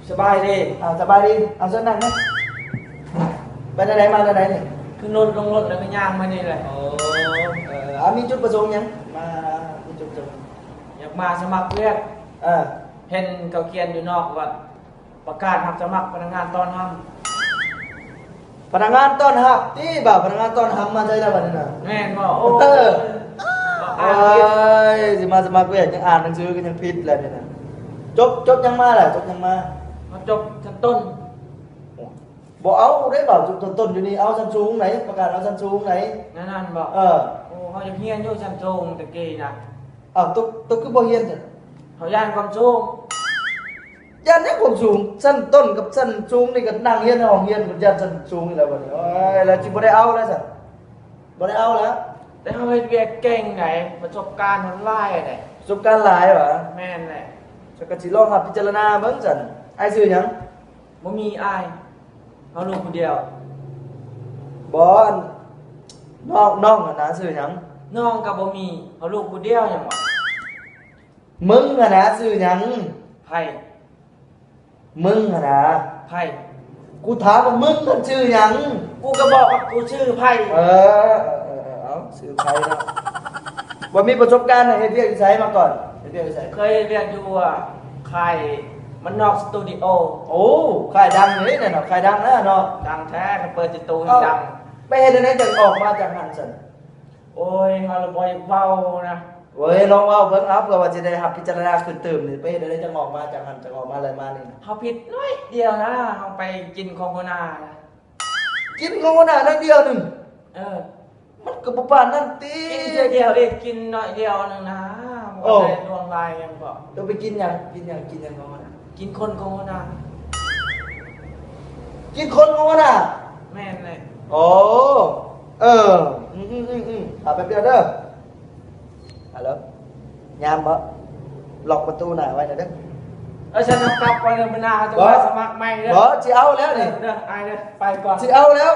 ສະບາຍດີ. ອ່າ ສະບາຍດີ. ເອົາ ເຊີນນັ່ງນະ. ໄປແນວໃດ ມາແນວໃດນີ້? ຂຶ້ນລົດ ລົງລົດ ແລ້ວກໍຍ່າງມານີ້ແຫຼະ. ໂອ້ ເອີ ເອົາ ມີຈຸດປະສົງຫຍັງ? ມາ ມີຈຸດປະສົງ ຢາກມາສະໝັກວຽກ. ເອີ ເຫັນເຂົາຂຽນຢູ່ນອກວ່າ ປະກາດຮັບສະໝັກພະນັກງານຕ້ອນຮັບ. ພະນັກງານຕ້ອນຮັບຕິ? ບ່າວ ພະນັກງານຕ້ອນຮັບມາໃສລະບັດນີ້ນະ? ແມ່ນບໍ່? ໂອ້ ເອີ ໂອ້ຍ ຊິມາສະໝັກວຽກ ຍັງອ່ານໜັງສືກໍຍັງຜິດແລ້ວນີ້ນະ. ຈົບ ຈົບຫຍັງມາລະ? ຈົບຫຍັງມາ? ເຮົາຈົບຊັ້ນຕົ້ນ. ບໍ່ເອົາເດ້ບ່າວ ຈົບຊັ້ນຕົ້ນຢູ່ນີ້ ເອົາຊັ້ນສູງໃດ໋ ປະກາດເອົາຊັ້ນສູງໃດ໋. ແນວນັ້ນບໍ່? ເອີ ໂອ້ ເຮົາຢາກຮຽນຢູ່ຊັ້ນສູງແຕ່ກີ້ນະ. ອ້າວ ໂຕ ໂຕຄືບໍ່ຮຽນຊັ້ນ? ເຮົາຢ້ານຄວາມສູງ. ຢ້ານຫຍັງຄວາມສູງ? ຊັ້ນຕົ້ນກັບຊັ້ນສູງນີ້ກໍນັ່ງຮຽນໃນຫ້ອງຮຽນ ຢ້ານຊັ້ນສູງນີ້ແຫຼະບັດນີ້. ໂອ້ຍ ແລ້ວຊິບໍ່ໄດ້ເອົາແລ້ວຊັ້ນ? ບໍ່ໄດ້ເອົາແລ້ວ. ແຕ່ເຮົາເຮັດວຽກເກັ່ງໃດ໋ ປະສົບການເຮົາຫຼາຍໃດ໋. ປະສົບການຫຼາຍຫວາ? ແມ່ນແຫຼະ. ຊັ້ນກໍຊິລອງຮັບພິຈາລະນາເບິ່ງຊັ້ນ. ອ້າຍຊື່ຫຍັງ? ບໍ່ມີອ້າຍ ເຮົາລູກຜູ້ດຽວ. ບໍ່ ນ້ອງ ນ້ອງຫັ້ນນະຊື່ຫຍັງ? ນ້ອງກໍບໍ່ມີ ເຮົາລູກຜູ້ດຽວຫຍັງວະ? ມຶງຫັ້ນນະຊື່ຫຍັງ? ໃຜ? ມຶງຫັ້ນນະ. ໃຜ? ກູຖາມວ່າມຶງຫັ້ນຊື່ຫຍັງ? ກູກໍບອກວ່າກູຊື່ໃຜ. ເອີ ເອີ ເອີ ເອີ ເອົາ ຊື່ໃຜເນາະ. ບໍ່ມີປະສົບການເຮັດວຽກຢູ່ໃສມາກ່ອນ? ເຮັດວຽກຢູ່ໃສ? ເຄີຍເຮັດວຽກຢູ່ ອ່າ ຄ້າຍບ້ານນອກສະຕູດິໂອ. ໂອ້ ຄ້າຍດັງເດ້ເນາະ ຄ້າຍດັງນະເນາະ. ດັງແທ້ ເຂົາເປີດສະຕູ ເອົ້າ ດັງ. ໄປເຮັດແນວໃດຈັ່ງອອກມາຈາກຫັ້ນຊັ້ນ? ໂອ້ຍ ເຮົາລະບໍ່ຢາກເວົ້ານະ. ເວີຍ ລອງເວົ້າເບິ່ງເອົາ ເພື່ອວ່າຊິໄດ້ຮັບພິຈາລະນາຂຶ້ນຕື່ມນີ້. ໄປເຮັດແນວໃດຈັ່ງອອກມາຈາກຫັ້ນ ຈັ່ງອອກມາໄລ່ມານີ້ນະ? ເຮົາຜິດໜ້ອຍດຽວນະ ເຮົາໄປກິນຂອງຫົວໜ້ານະ. ກິນຂອງຫົວໜ້າໜ້ອຍດຽວໜຶ່ງ? ເອີ ມັນກໍບໍ່ປານນັ້ນຕິ. ກິນເທື່ອດຽວເອງ ກິນໜ້ອຍດຽວໜຶ່ງນະ ບໍ່ໄດ້ຫຼວງຫຼາຍຫຍັງ. ເຈົ້າໄປກິນຫຍັງ? ກິນຫຍັງ? ກິນຫຍັງຂອງຫົວໜ້າ? ກິນຄົນຂອງຫົວໜ້າ. ກິນຄົນຂອງຫົວໜ້າ? ແມ່ນແຫຼະ. ໂອ້ ເອີ ອືມໆໆ ຖ້າແປັບດຽວເດີ. ຮັລໂຫຼ ຍາມບໍ່? ລັອກປະຕູໜ້າໄວ້ແດ່ເດີ. ເອີ ຊັ້ນເຮົາກັບກ່ອນເດີ ມື້ໜ້າເຮົາຈະມາສະໝັກໃໝ່ເດີ. ບໍ່ ຊິເອົາແລ້ວນີ້ ເດີ ອ້າຍເດີ ໄປກ່ອນ ຊິເອົາແລ້ວ.